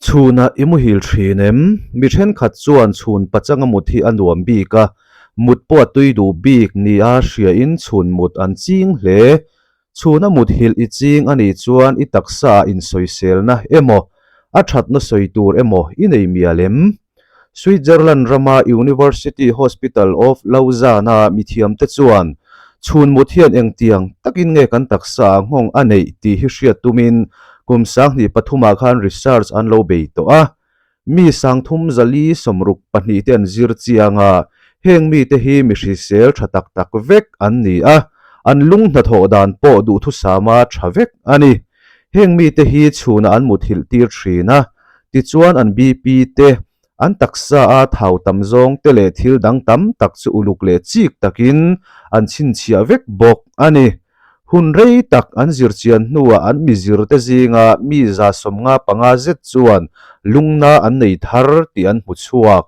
Chhunah i muhil thin em? Mi thenkhat chuan chhun pachanga mut hi a nuam bik a, mut pawh a tui duh bik nia hriain chhun mut an ching hle. Chhuna mut hilh i ching a nih chuan i taksa ah insawiselna emaw, a thatna sawi tur emaw i nei mial em? Switzerland rama University Hospital of Lausanne-a mithiamte chuan chhun mut hian engtiang takin nge kan taksa ah nghawng a neih tih hi hriat tumin kum 2003 ah khan research an lo bei tawh a. Mi 3424 te an zir chiang a, heng mite hi mi hrisel tha tak tak vek an ni a, an lung hnathawh dan pawh duhthusama tha vek a ni. Heng mite hi chhunah an muthilh tir thin a, tichuan an BP te, an taksa a thau tam zawng te leh thil dang tam tak chu uluk leh chik takin an chhinchhiah vek bawk a ni. Hun rei tak an zirchian hnuah an mizirte zinga mi 75 zet chuan lungna an nei thar tih an hmu chhuak.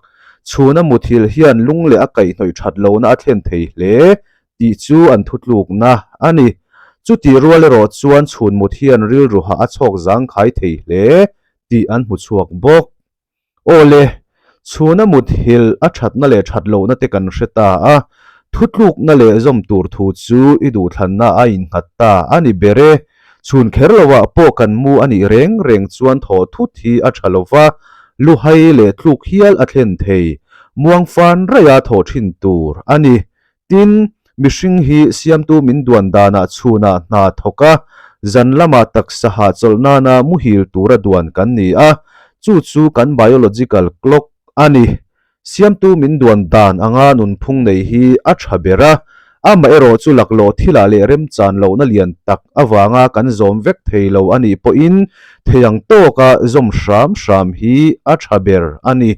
Chhuna muthilh hian lung leh a kaihhnawih that lohna a thlen thei hle tih chu an thutlukna a ni. Chutih rual erawh chuan chhun mut hian rilru hah a chhawk zangkhai thei hle tih an hmu chhuak bawk. Aw le, chhuna mut hilh a thatna leh that lohna te kan hre ta a, thutlukna leh zawm tur thu chu i duhthlanna a innghat ta a ni ber e. Chhun kher lovah pawh kan mu a nih reng reng chuan thaw thut hi a tha lova, luhai leh tluk hial a thlen thei. Muangfan raia thaw thin tur a ni. Tin, mihring hi siamtu min duan danah chhunah hna thawk a, zan lamah taksa hahchawlh nana muhil tura duan kan ni a, chu chu kan biological clock a ni. Siamtu min duan dan anga nunphung nei hi a tha ber a, amaherawh chu laklawh thilah leh remchan lohna lian tak avanga kan zawm vek thei lo a nih pawhin thei ang tawka zawm hram hram hi a tha ber a ni.